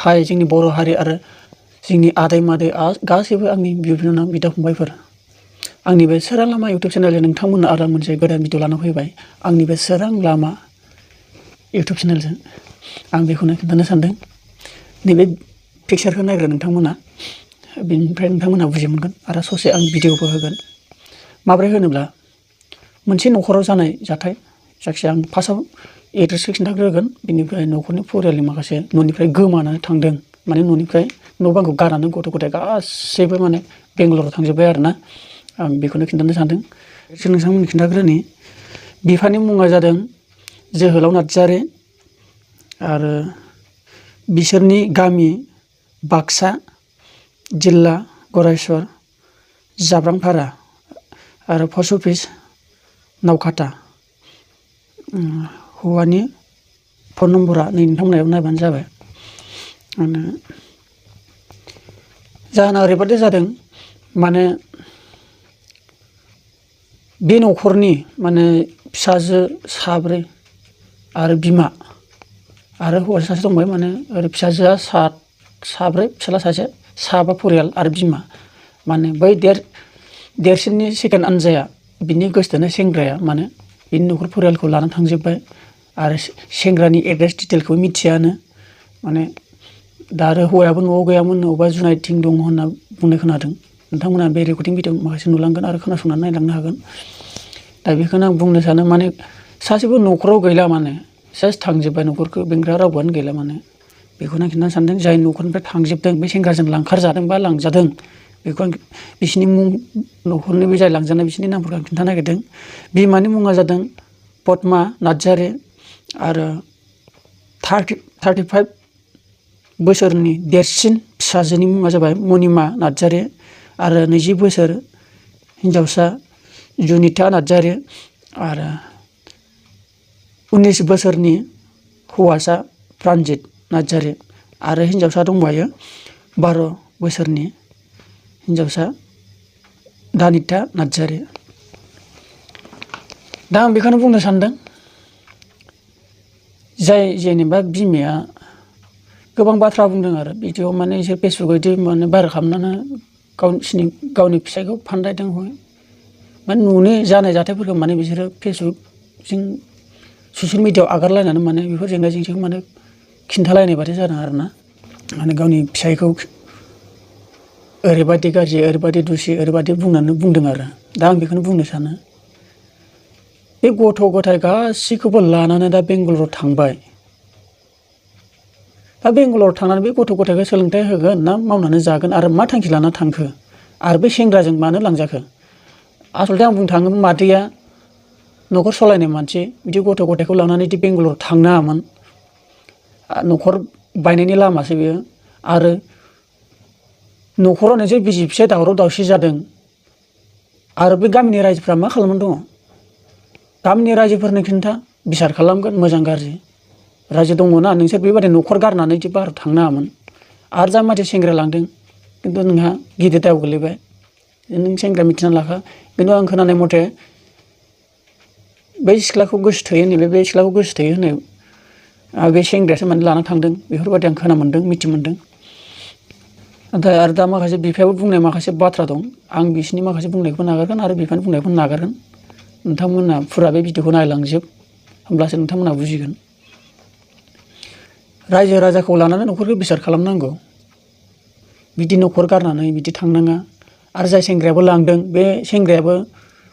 हाय जोंनि बर' हारि आरो जोंनि आदै मादै गासैबो आंनि बिब' बिनानाव बिदा फंबायफोर आंनि बे सोरां लामा इउटुब चेनेलजों नोंथांमोननो आरो मोनसे गोदान भिडिअ लाना फैबाय आंनि बे सोरां लामा इउटुब चेनेलजों आं बेखौनो खोन्थानो सानदों नैबे पिक्चारखौ नायग्रो नोंथांमोना बेनिफ्राय नोंथांमोना बुजि मोनगोन आरो ससे आं भिडिअबो होगोन माब्रै होनोब्ला मोनसे नखराव जानाय जाथाय जायखिया आं फार्स्टआव एड्रेसखौ खिन्थाग्रोगोन बेनिफ्राय नखरनि फरियालनि माखासे न'निफ्राय गोमानानै थांदों माने न'निफ्राय न' बांखौ गारनानै गथ' गथाय गासैबो माने बेंगालराव थांजोब्बाय आरोना आं बेखौनो खिन्थानो सानदों नोंथांमोननो खिन्थाग्रोनि बिफानि मुङा जादों जोहोलाव नार्जारि आरो बिसोरनि गामि बाक्सा जिल्ला गरायसर जाब्रांफारा आरो पस्ट अफिस नावकाटा हौवानि फन नम्बरा नै नोंथांमोनाव नायबानो जाबाय जाहोना ओरैबादि जादों माने बे नखरनि माने फिसाजो साब्रै आरो बिमा आरो हौवासा सासे दंबाय माने ओरै फिसाजोआ साब्रै फिसाला सासे साबा फरियाल आरो बिमा माने बै देरसिननि सेकेन्ड आनजाया बिनि गोसोथोनाय सेंग्राया माने बिनि नखर फरियालखौ लानानै थांजोब्बाय आरो सेंग्रानि एड्रेस डिटेलखौ मिथियानो माने दा आरो हौवायाबो न'आव गैयामोन अबेबा जुनायथिं दङ होनना बुंनाय खोनादों नोंथांमोना बे रेकर्डिं भिडिअ माखासे नुलांगोन आरो खोनासंनानै नायलांनो हागोन दा बेखौनो आं बुंनो सानो माने सासेबो नखराव गैला माने सेस थांजोब्बाय नखरखौ बेंग्रा रावबोआनो गैला माने बेखौनो आं खिन्थानो सानदों जाय नखरनिफ्राय थांजोबदों बे सेंग्राजों लांखारजादों बा लांजादों बेखौ आं बिसिनि मुं नखरनि बे जाय लांजानाय बिसिनि नामफोरखौ आं खिन्थानो नागिरदों बिमानि मुङा जादों पद्मा नार्जारि आरो 35 बोसोरनि देरसिन फिसाजोनि मुङा जाबाय मनिमा नार्जारि आरो 20 बोसोर हिन्जावसा जुनिता नार्जारि आरो 19 बोसोरनि हौवासा प्रानजित नार्जारि आरो हिन्जावसा दंबायो 12 बोसोरनि हिन्जावसा दानिता नार्जारि दा आं बेखौनो बुंनो सानदों जाय जेनेबा बिमाया गोबां बाथ्रा बुंदों आरो भिडिअ माने एसे फेसबुकआव बिदि माने भाइरेल खालामनानै गावनि फिसायखौ फानदायदों माने न'नि जानाय जाथायफोरखौ माने बिसोरो फेसबुकजों ससियेल मिडियाआव आगारलायनानै माने बेफोर जेंना जेंसिखौ माने खिन्थालायनाय बादि जादों आरोना माने गावनि फिसायखौ ओरैबादि गाज्रि ओरैबादि दुसि ओरैबादि बुंदों आरो दा आं बेखौनो बुंनो सानो बे गथ' गथाय गासैखौबो लानानै दा बेंगालराव थांबाय दा बेंगालराव थांनानै बे गथ' गथायखौ सोलोंथाइ होगोन ना मावनानै जागोन आरो मा थांखि लाना थांखो आरो बे सेंग्राजों मानो लांजाखो आसलथे आं बुंनो थाङो मादैया न'खर सालायनाय मानसि बिदि गथ' गथायखौ लानानै बिदि बेंगालराव थांनाङामोन न'खर बायनायनि लामासो बेयो आरो न'खराव नोंसोर बिसि फिसाय दावराव दावसि जादों आरो बे गामिनि रायजोफ्रा मा खालामनानै दङ गामिनि रायजोफोरनो खिन्था बिसार खालामगोन मोजां गाज्रि रायजो दङना नोंसोर बेबादि न'खर गारनानै बिदि बाहेरायाव थांनाङामोन आरो जा मानसि सेंग्रा लांदों खिन्थु नोंहा गिदिर दायाव गोलैबाय नों सेंग्रा मिथिना लाखा खिन्थु आं खोनानाय मथे बै सिख्लाखौ गोसोथोयो नैबे बे सिख्लाखौ गोसोथोयो होननाय बे सेंग्रायासो माने लाना थांदों बेफोरबायदि आं खोना मोन्दों मिथि मोन्दों नाथाय आरो दा माखासे बिफायाबो बुंनाय माखासे बाथ्रा दं आं बिसिनि माखासे बुंनायखौ नागारगोन आरो बिफानि बुंनायखौ नागारगोन नोंथांमोना फुरा बे भिडिअखौ नायलांजोब होमब्लासो नोंथांमोना बुजिगोन रायजो राजाखौ लानानै न'खरखौ बिसार खालामनांगौ बिदि न'खर गारनानै बिदि थांनाङा आरो जाय सेंग्रायाबो लांदों बे सेंग्रायाबो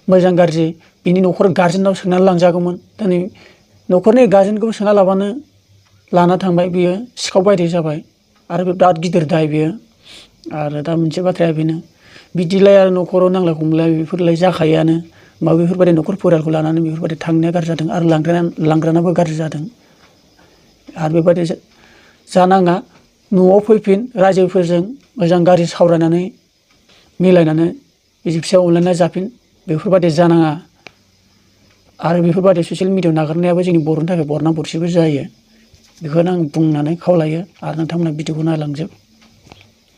मोजां गाज्रि बिनि न'खर गारजेनाव सोंनानै लांजागौमोन दिनै न'खरनि गारजेनखौबो सोङा लाबानो लाना थांबाय बियो सिखाव बायदि जाबाय आरो बे बिराद गिदिर दाय बियो आरो दा मोनसे बाथ्राया बेनो बिदिलाय आरो न'खराव नांलाय खमलाय बेफोरलाय जाखायोआनो मा बेफोरबायदि न'खर फरियालखौ लानानै बेफोरबायदि थांनाया गाज्रि जादों आरो लांग्रानाबो गाज्रि जादों आरो बेबायदि जानाङा न'आव फैफिन रायजोफोरजों मोजां गाज्रि सावरायनानै मिलायनानै बिसि फिसाय अनलायना जाफिन बेफोरबायदि जानाङा आरो बेफोरबायदि ससियेल मिडियाआव नागारनायाबो जोंनि बर'नि थाखाय बरना बरसिबो जायो बेखौनो आं बुंनानै खावलायो आरो नोंथांमोना भिडिअखौ नायलांजोब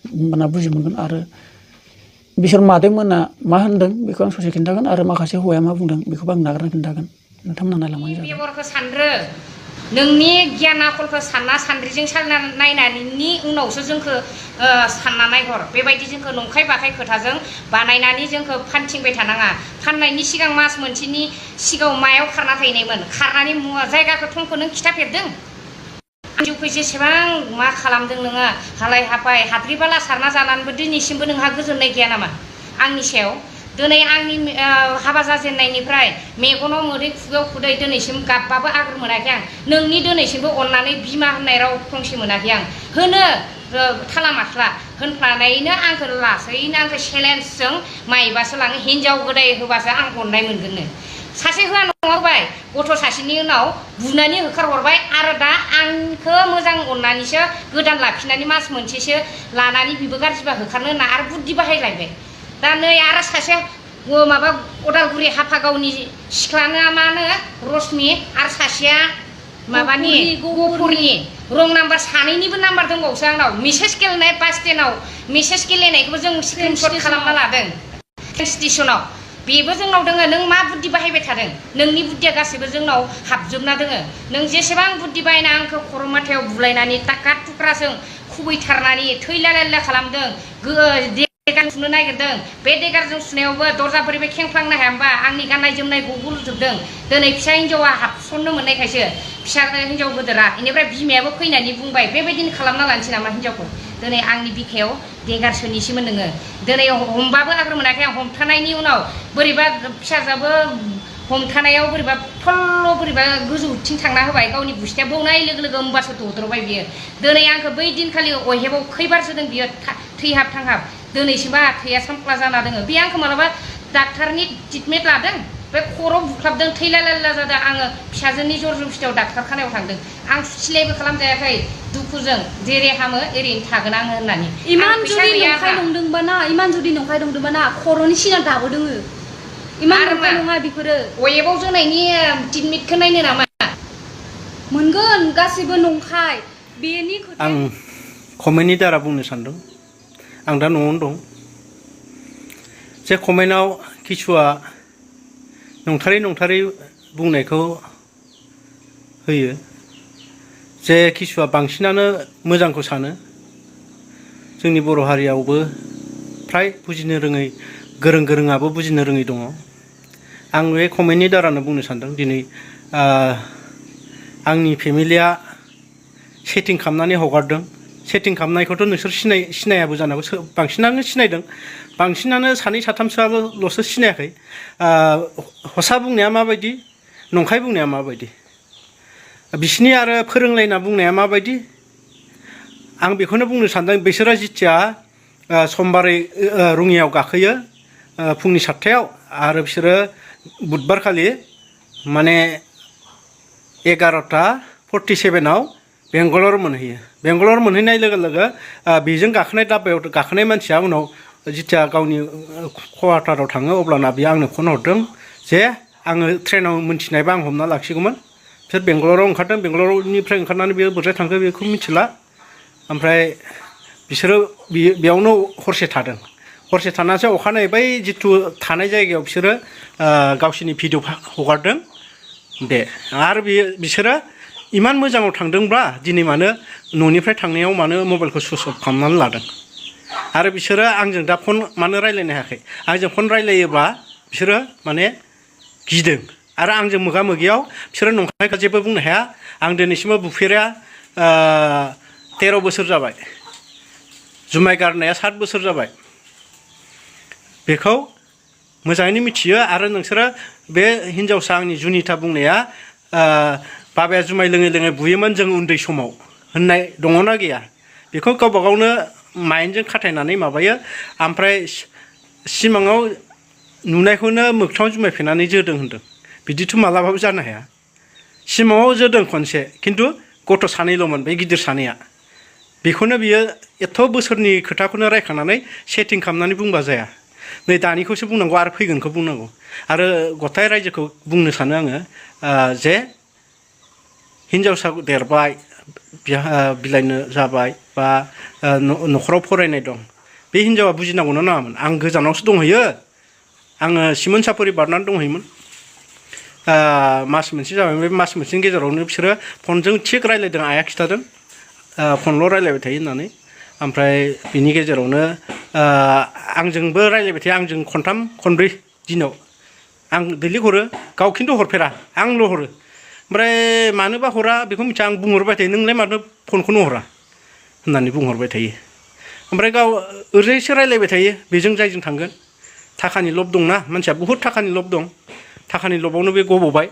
होमबाना बुजि मोनगोन आरो बिसोर मादैमोना मा होनदों बेखौ आं ससे खिन्थागोन आरो माखासे हौवाया मा बुंदों बेखौबो आं नागारना खिन्थागोन नोंथांमोना नायलांबानो जाबाय बेबरखौ सानद्रो नोंनि गियान आखलखौ सानना सान्द्रिजों सालना नायनायनि उनावसो जोंखौ सानना नायहर बेबायदि जोंखौ नंखाय बाखाय खोथाजों बानायनानै जोंखौ फानथिंबाय थानाङा फाननायनि सिगां मास मोनसेनि सिगाङाव मायाव खारना थाहैनायमोन खारनानै मुवा जायगाखौ थंखौ नों खिथाफेरदों जिउखौ जेसेबां मा खालामदों नोङो हालाय हाफाय हाद्रि बाला सारना जानानैबो दिनैसिमबो नोंहा गोजोननाय गैया नामा आंनि सायाव दिनै आंनि हाबा जाजेननायनिफ्राय मेगनाव मोदै खुगायाव खुदै दिनैसिम गाबबाबो आगोर मोनाखै आं नोंनि दिनैसिमबो अननानै बिमा होननाय राव फंसे मोनाखै आं होनो थाला माथ्ला होनफ्लानायनो आंखौ लासैनो आंखौ चेलेन्जजों माइबासो लाङो हिनजाव गोदाय होबासो आं अननाय मोनगोननो सासे होआ नङा होबाय गथ' सासेनि उनाव बुनानै होखारहरबाय आरो दा आंखौ मोजां अननानैसो गोदान लाफिननानै मास मोनसेसो लानानै बिबो गाज्रिबा होखारनो होनना आरो बुद्धि बाहायलायबाय दा नै आरो सासे माबा उदालगुरि हाफागावनि सिख्लानो मानो रश्मि आरो सासेया माबानि गफुरनि रं नाम्बार सानैनिबो नाम्बार दंबावोसो आंनाव मेसेज गेलेनाय बास स्टेन्डआव मेसेज गेलेनायखौबो जों स्क्रिनशट खालामना लादों स्टेसनाव बेबो जोंनाव दोङो नों मा बुद्धि बाहायबाय थादों नोंनि बुद्धिया गासैबो जोंनाव हाबजोबना दोङो नों जेसेबां बुद्धि बाहायना आंखौ खर' माथायाव बुलायनानै टाका टुक्राजों खुबैथारनानै थैलायला खालामदों देगार सुनो नागिरदों बे देगारजों सुनायावबो दरजा बोरैबा खेंफ्लांनो हाया होमबा आंनि गाननाय जोमनाय गुगुलजोबदों दिनै फिसा हिन्जावा हाबसननो मोननायखायसो फिसा हिन्जाव गोदोरा बेनिफ्राय बिमायाबो फैनानै बुंबाय बेबायदिनो खालामना लानोसै नामा हिन्जावखौ दिनै आंनि बिखायाव देगार सोनिसोमोन नोङो दिनै हमबाबो आग्रो मोनाखै आं हमथानायनि उनाव बोरैबा फिसाजाबो हमथानायाव बोरैबा फल्ल बोरैबा गोजौथिं थांना होबाय गावनि गुस्थिया बौनाय लोगो लोगो होमबासो दद्रबाय बियो दिनै आंखौ बै दिनखालि अहेबाव खैबार जोदों बियो थैहाब थांहाब दिनैसिमबा थैया सामफ्ला जाना दोङो बे आंखौ मालाबा डाक्टारनि ट्रिटमेन्ट लादों बे खर' बुख्लाबदों थैलायला जादों आङो फिसाजोनि जरजुस्थियाव डाक्टार खानायाव थांदों आं सिलायबो खालामजायाखै दुखुजों जेरै हामो ओरैनो थागोन आङो होननानै इमान जुदि नंखाय नंदोंबाना इमान जुदि नंखाय नंदोंबाना खर'नि सिना दाबो दोङो इमान नंखाय नङा बेफोरो अहेबाव जोनायनि ट्रिटमेन्टखौ नायनो नामा मोनगोन गासैबो नंखाय बेनि खोथा आं कमेन्टनि दारा बुंनो सानदों आं दा न'आवनो दं जे कमेन्टआव किसुआ नंथारै बुंनायखौ होयो जे किसुआ बांसिनानो मोजांखौ सानो जोंनि बर' हारियावबो फ्राय बुजिनो रोङै गोरोंआबो बुजिनो रोङै दङ आं बे कमेन्टनि दारानो बुंनो सानदों दिनै आंनि फेमिलिया सेटिं खालामनानै हगारदों सेटिं खालामनायखौथ' नोंसोर सिनायाबो जानो हागौ बांसिनानो सिनायदों बांसिनानो सानै साथामसोआल'सो सिनायाखै हसा बुंनाया माबायदि नंखाय बुंनाया माबायदि बिसिनि आरो फोरोंलायना बुंनाया माबायदि आं बेखौनो बुंनो सानदों बिसोरो जिथिया समबारै रङियाव गाखोयो फुंनि 7टायाव आरो बिसोरो बुधबारखालि माने 11:47 बेंगालर मोनहैयो बेंगालर मोनहैनाय लोगो लोगो बेजों गाखोनाय दाब्बायाव गाखोनाय मानसिया उनाव जिथिया गावनि क्वार्टाराव थाङो अब्लाना बियो आंनो फन हरदों जे आङो ट्रेनाव मोनथिनायबा आं हमना लाखिगौमोन बिसोर बेंगालराव ओंखारदों बेंगालरनिफ्राय ओंखारनानै बियो बोरैहाय थांखो बेखौ मिथिला ओमफ्राय बिसोरो बेयावनो हरसे थादों हरसे थानानैसो अखानायै बै जिथु थानाय जायगायाव बिसोरो गावसिनि भिडिअ हगारदों दे आरो बिसोरो इमान मोजाङाव थांदोंब्ला दिनै मानो न'निफ्राय थांनायाव मानो मबाइलखौ सुइच अफ खालामनानै लादों आरो बिसोरो आंजों दा फन मानो रायलायनो हायाखै आंजों फन रायलायोब्ला बिसोरो माने गिदों आरो आंजों मोगा मोगियाव बिसोरो नंखायखौ जेबो बुंनो हाया आं दिनैसिमबो बुफेरा 13 बोसोर जाबाय जुमाय गारनाया 7 बोसोर जाबाय बेखौ मोजाङैनो मिथियो आरो नोंसोरो बे हिन्जावसा आंनि जुनिता बुंनाया बाबाया जुमाय लोङै बुयोमोन जों उन्दै समाव होननाय दङना गैया बेखौ गावबा गावनो माइन्डजों खाथायनानै माबायो ओमफ्राय सिमाङाव नुनायखौनो मोगथाङाव जुमायफेनानै जोदों होनदों बिदिथ' मालाबाबो जानो हाया सिमाङाव जोदों खनसे खिन्थु गथ' सानैल'मोन बे गिदिर सानैया बेखौनो बियो एथ' बोसोरनि खोथाखौनो रायखांनानै सेटिं खालामनानै बुंबा जाया नै दानिखौसो बुंनांगौ आरो फैगोनखौ बुंनांगौ आरो गथाय रायजोखौ बुंनो सानो आङो जे हिन्जावसा देरबाय बिलाइनो जाबाय बा न'खराव फरायनाय दं बे हिन्जावा बुजिनांगौना नाङामोन आं गोजानावसो दंहैयो आङो सिमोन सापरि बारनानै दंहैयोमोन मास मोनसे जाबाय बे मास मोनसेनि गेजेरावनो बिसोरो फनजों थिग रायलायदों आइया खिथादों फनल' रायलायबाय थायो होननानै ओमफ्राय बिनि गेजेरावनो आंजोंबो रायलायबाय थायो आंजों खनथाम खनब्रै दिनाव आं दैलिक हरो गाव खिन्थु हरफेरा आंल' हरो ओमफ्राय मानोबा हरा बेखौ मिथिया आं बुंहरबाय थायो नोंलाय मानो फनखौनो हरा होननानै बुंहरबाय थायो ओमफ्राय गाव ओरैसो रायलायबाय थायो बेजों जायजों थांगोन थाखानि लब दंना मानसिया बुहुद थाखानि लब दं थाखानि लबावनो बे गब'बाय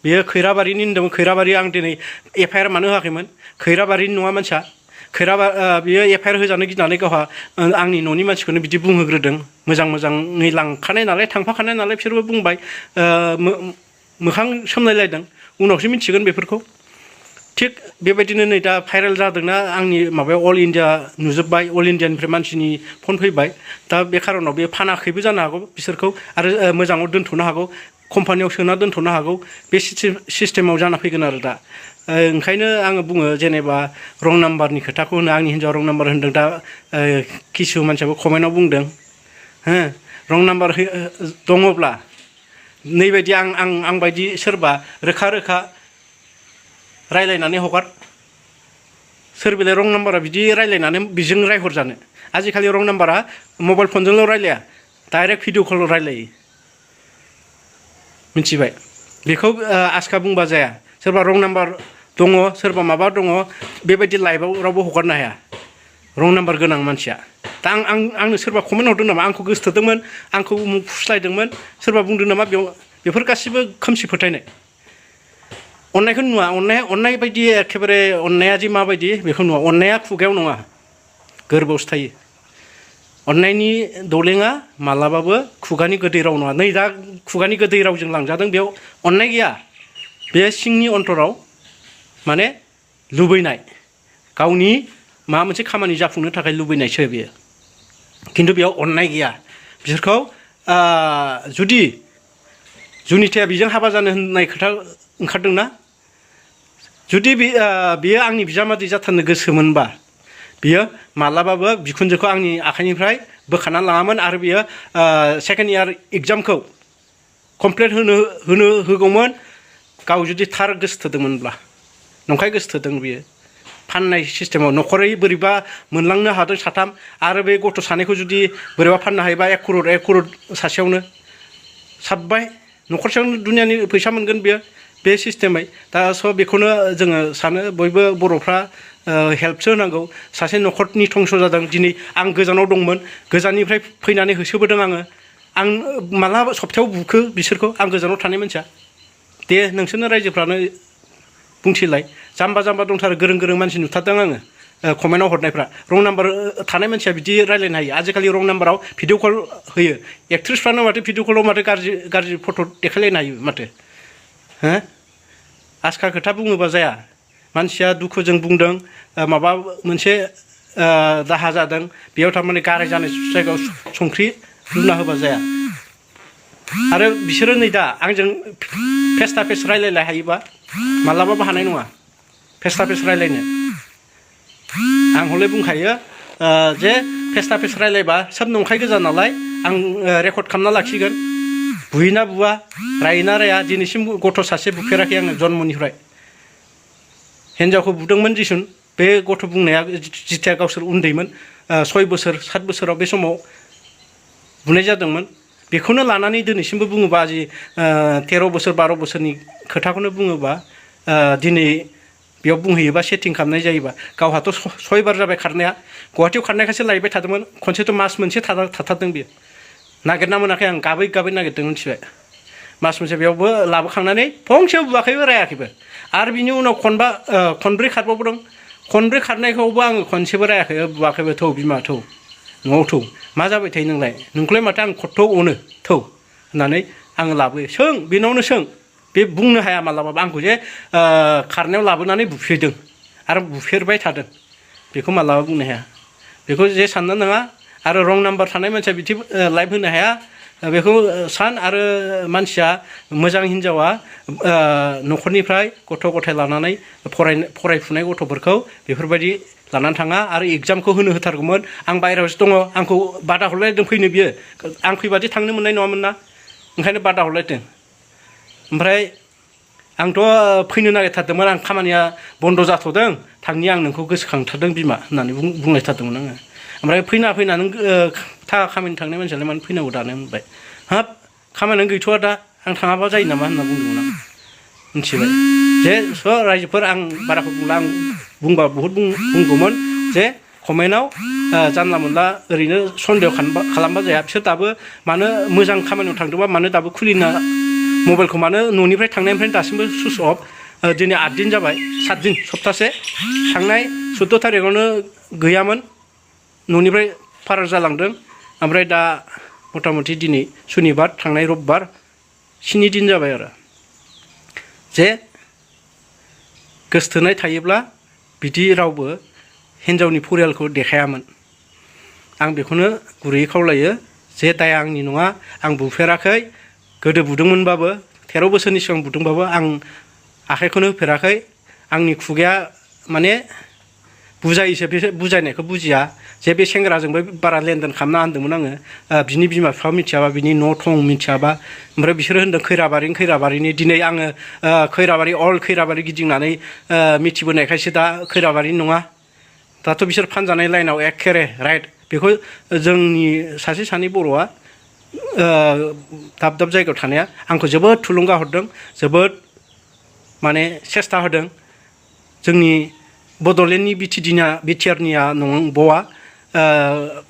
बेयो खैराबारिनि होनदोंमोन खैराबारि आं दिनै एफआइआर मानो होआखैमोन खैराबारिनि नङा मानसिया बियो एफआइआर होजानो गिनानै गावहा आंनि न'नि मानसिखौनो बिदि बुंहोग्रोदों मोजाङै लांखानाय नालाय थांफाखानाय नालाय बिसोरबो बुंबाय मोखां सोमलायलायदों उनावसो मिथिगोन बेफोरखौ थिग बेबायदिनो नै दा भाइरेल जादोंना आंनि माबायाव अल इण्डिया नुजोब्बाय अल इण्डियानिफ्राय मानसिनि फन फैबाय दा बे खार'नाव बे फानाखैबो जानो हागौ बिसोरखौ आरो मोजाङाव दोनथ'नो हागौ कम्पानियाव सोना दोनथ'नो हागौ बे सिस्टेमाव जाना फैगोन आरो दा ओंखायनो आङो बुङो जेनेबा रं नाम्बारनि खोथाखौ होनो आंनि हिन्जावा रं नाम्बार होनदों दा किसु मानसियाबो कमेन्टआव बुंदों हो रं नाम्बार दङब्ला नैबायदि आं बायदि सोरबा रोखा रोखा रायलायनानै हगार सोर बेलाय रं नाम्बारा बिदि रायलायनानै बिजों रायहरजानो आजिखालि रं नाम्बारा मबाइल फनजोंल' रायलाया डाइरेक्ट भिडिअ कल रायलायो मिथिबाय बेखौ आसखा बुंबा जाया सोरबा रं नाम्बार दङ सोरबा माबा दङ बेबायदि लाइभआव रावबो हगारनो हाया रं नाम्बार गोनां मानसिया दा आंनो सोरबा कमेन्ट हरदों नामा आंखौ गोसोथोदोंमोन आंखौ फुस्लायदोंमोन सोरबा बुंदों नामा बेफोर गासिबो खोमसि फोथायनाय अननायखौ नुवा अननाय बायदि एखेबारे अननाया जे माबायदि बेखौ नुवा अननाया खुगायाव नङा गोरबोआवसो थायो अननायनि दौलेङा मालाबाबो खुगानि गोदै राव नङा नै दा खुगानि गोदै रावजों लांजादों बेयाव अननाय गैया बे सिंनि अन्तराव माने लुबैनाय गावनि माबा मोनसे खामानि जाफुंनो थाखाय लुबैनायसो बेयो खिन्थु बेयाव अननाय गैया बिसोरखौ जुदि जुनिथाया बेजों हाबा जानो होननाय खोथा ओंखारदोंना जुदि बेयो आंनि बिजामादै जाथारनो गोसोमोनबा बियो मालाबाबो बिखुनजोखौ आंनि आखाइनिफ्राय बोखानानै लाङामोन आरो बियो सेकेन्ड इयार एग्जामखौ कमप्लिट होनो होगौमोन गाव जुदि थार गोसोथोदोंमोनब्ला नंखाय गोसोथोदों बियो फाननाय सिस्टेमाव न'खरै बोरैबा मोनलांनो हादों साथाम आरो बे गथ' सानैखौ जुदि बोरैबा फाननो हायोबा 1 करोड़ सासेयावनो साबबाय न'खरसेयावनो दुनियानि फैसा मोनगोन बियो बे सिस्टेमै दा स' बेखौनो जोङो सानो बयबो बर'फ्रा हेल्पसो होनांगौ सासे न'खरनि धंस जादों दिनै आं गोजानाव दंमोन गोजाननिफ्राय फैनानै होसोबोदों आं माला सप्तायाव बुखो बिसोरखौ आं गोजानाव थानाय मानसिया दे नोंसोरनो रायजोफ्रानो बुंथिलाय जाम्बा दंथारो गोरों मानसि नुथारदों आङो कमेन्टआव हरनायफ्रा रं नाम्बार थानाय मानसिया बिदि रायलायनो हायो आजिखालि रं नाम्बाराव भिडिअ कल होयो एक्ट्रिसफ्रानो माथो भिडिअ कलाव माथो गाज्रि फट' देखायलायनो हायो माथो हो आसखा खोथा बुङोबा जाया मानसिया दुखुजों बुंदों माबा मोनसे दाहा जादों बेयाव थारमाने गाराय जानाय जायगायाव संख्रि लुना होबा जाया आरो बिसोरो नै दा आंजों फेस टु फेस रायलायनो हायोबा मालाबाबो हानाय नङा फेस टु फेस रायलायनो आं हले बुंखायो जे फेस टु फेस रायलायबा सोब नंखाय गोजा नालाय आं रेकर्ड खालामना लाखिगोन बुयोना बुवा रायोना राया दिनैसिम गथ' सासे बुफेराखै आङो जन्मनिफ्राय हिन्जावखौ बुदोंमोन दिसुन बे गथ' बुंनाया जिथिया गावसोर उन्दैमोन 6 बोसोर 7 बोसोराव बे समाव बुनाय जादोंमोन बेखौनो लानानै दिनैसिमबो बुङोबा जि 13 बोसोर 12 बोसोरनि खोथाखौनो बुङोबा दिनै बेयाव बुंहैयोबा सेटिं खालामनाय जायोबा गावहाथ' 6 बार जाबाय खारनाया गुवाहाटियाव खारनायखायसो लायबाय थादोंमोन खनसेथ' मास मोनसे थाथारदों बियो नागिरना मोनाखै आं गाबै नागिरदों मिथिबाय मास मोनसे बेयावबो लाबोखांनानै फंसेबो बुवाखैबो रायाखैबो आरो बिनि उनाव खनब्रै खारबावदों खनब्रै खारनायखौबो आङो खनसेबो रायाखै बुवाखैबो थौ बिमा थौ न'आव थौ मा जाबाय थायो नोंखौलाय माथो आं खथ्थ' अनो थौ होननानै आङो लाबोयो सों बेनावनो सों बे बुंनो हाया मालाबाबो आंखौ जे खारनायाव लाबोनानै बुफेरदों आरो बुफेरबाय थादों बेखौ मालाबा बुंनो हाया बेखौ जे साननो नाङा आरो रं नाम्बार थानाय मानसिया बिदि लाइभ होनो हाया बेखौ सान आरो मानसिया मोजां हिन्जावा न'खरनिफ्राय गथ' गथाय लानानै फरायफुनाय गथ'फोरखौ बेफोरबायदि लानानै थाङा आरो एग्जामखौ होथारगौमोन आं बायह्रायावसो दङ आंखौ बादा हरलायदों फैनो बियो आं फैबादि थांनो मोननाय नङामोन ना ओंखायनो बादा हरलायदों ओमफ्राय आंथ' फैनो नागिरथारदोंमोन आं खामानिया बन्द जाथ'दों थांनि आं नोंखौ गोसोखांथारदों बिमा होननानै बुंलायथारदोंमोन आङो ओमफ्राय फैना नों थाखा खामायनो थांनाय मानसियालाय मानो फैनांगौ दानो होनबाय हाब खामानियानो गैथ'वा दा आं थाङाबा जायो नामा होनना बुंदोंमोन आं मिथिबाय जे रायजोफोर आं बाराखौ बुंला आं बुंबा बहुद बुंगौमोन जे कमेन्टआव जानला मोनला ओरैनो सन्देह खालामबा जाया बिसोर दाबो मानो मोजां खामानियाव थांदोंबा मानो दाबो खुलिना मबाइलखौ मानो न'निफ्राय थांनायनिफ्राय दासिमबो सुइस अफ दिनै 8 दिन जाबाय 7 दिन सप्तासे थांनाय 14 थारिखआवनो गैयामोन न'निफ्राय फारार जालांदों ओमफ्राय दा मथा मथि दिनै सुनिबार थांनाय रबिबार 7 दिन जाबाय आरो जे गोसथोनाय थायोब्ला बिदि रावबो हिन्जावनि फरियालखौ देखायामोन आं बेखौनो गुरैयै खावलायो जे दाया आंनि नङा आं बुफेराखै गोदो बुदोंमोनबाबो 13 बोसोरनि सिगां बुदोंबाबो आं आखाइखौनो होफेराखै आंनि खुगाया माने बुजायोसो बे बुजायनायखौ बुजिया जे बे सेंग्राजोंबो बारा लेनदेन खालामना होनदोंमोन आङो बिनि बिमा बिफा मिथियाबा बिनि न' थं मिथियाबा ओमफ्राय बिसोरो होनदों खैराबारिनि दिनै आङो खैराबारि अल खैराबारि गिदिंनानै मिथिबोनायखायसो दा खैराबारि नङा दाथ' बिसोर फानजानाय लाइनाव एखेरे राइट बेखौ जोंनि सासे सानै बर'आ दाब दाब जायगायाव थानाया आंखौ जोबोद थुलुंगा हरदों जोबोद माने सेस्था होदों जोंनि बड'लेण्डनि बिटिआरनिया नंबावा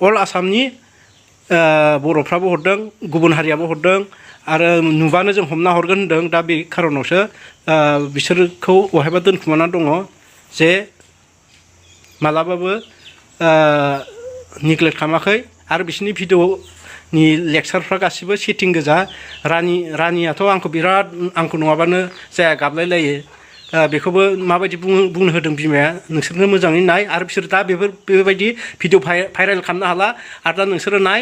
अल आसामनि बर'फ्राबो हरदों गुबुन हारियाबो हरदों आरो नुबानो जों हमना हरगोन होनदों दा बे खारनावसो बिसोरखौ बहायबा दोनखुमाना दङ जे मालाबाबो निग्लेक्ट खालामाखै आरो बिसोरनि भिडिअनि लेक्सारफ्रा गासिबो सेटिं गोजा रानियाथ' आंखौ बिराद आंखौ नङाबानो जाया गाबलायलायो बेखौबो माबायदि बुंनो होदों बिमाया नोंसोरनो मोजाङै नाय आरो बिसोर दा बेबायदि भिडिअ भाइरेल खालामनो हाला आरो दा नोंसोरो नाय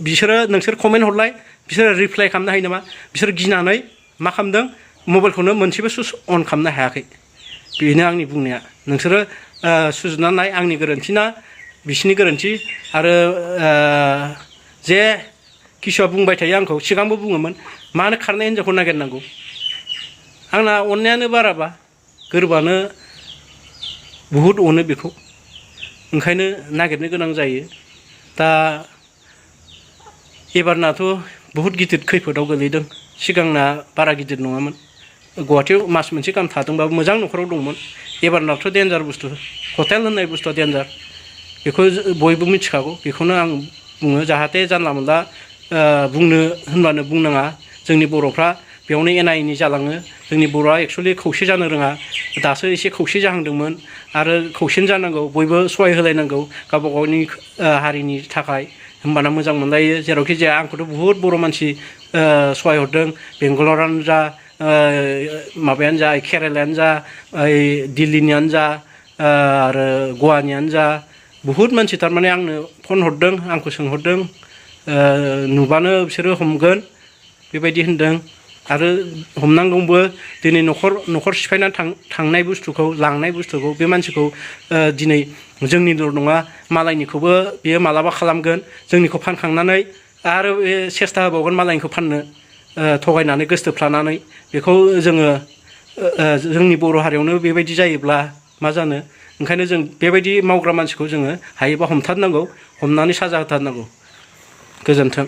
बिसोरो नोंसोर कमेन्ट हरलाय बिसोरो रिप्लाइ खालामनो हायो नामा बिसोर गिनानै मा खालामदों मबाइलखौनो मोनसेबो सुइच अन खालामनो हायाखै बेनो आंनि बुंनाया नोंसोरो सुजुनानै नाय आंनि गोरोन्थि ना बिसिनि गोरोन्थि आरो जे किसुआ बुंबाय थायो आंखौ सिगांबो बुङोमोन मानो खारनाय हिन्जावखौ नागिरनांगौ आंना अननायानो बाराबा गोरबोआनो बहुद अनो बेखौ ओंखायनो नागिरनो गोनां जायो दा एबारनाथ' बहुद गिदिर खैफोदाव गोलैदों सिगांना बारा गिदिर नङामोन गुवाहाटियाव मास मोनसे गाहाम थादोंबाबो मोजां न'खराव दंमोन एबारनाथ' डेन्जार बुस्थु हटेल होननाय बुस्थुआ डेन्जार बेखौ बयबो मिथिखागौ बेखौनो आं बुङो जाहाथे जानला मोनला बुंनो होनबानो बुंनाङा जोंनि बर'फ्रा बेयावनो एना एनि जालाङो जोंनि बर'आ एक्सुवेलि खौसे जानो रोङा दासो एसे खौसे जाहांदोंमोन आरो खौसेन जानांगौ बयबो सहाय होलायनांगौ गावबा गावनि हारिनि थाखाय होमबाना मोजां मोनलायो जेरावखि जाया आंखौथ' बुहुद बर' मानसि सहाय हरदों बेंगलरानो जा माबायानो जा केरेलायानो जा दिल्लीनियानो जा आरो गवानियानो जा बुहुद मानसि थारमाने आंनो फन हरदों आंखौ सोंहरदों नुबानो बिसोरो हमगोन बेबायदि होनदों आरो हमनांगौबो दिनै न'खर सिफायनानै थांनाय बुस्थुखौ लांनाय बुस्थुखौ बे मानसिखौ दिनै जोंनिल' नङा मालायनिखौबो बेयो मालाबा खालामगोन जोंनिखौ फानखांनानै आरो बे सेस्था होबावगोन मालायनिखौ फाननो थगायनानै गोसथोफ्लानानै बेखौ जोङो जोंनि बर' हारियावनो बेबायदि जायोब्ला मा जानो ओंखायनो जों बेबायदि मावग्रा मानसिखौ जोङो हायोबा हमथारनांगौ हमनानै साजा होथारनांगौ गोजोन्थों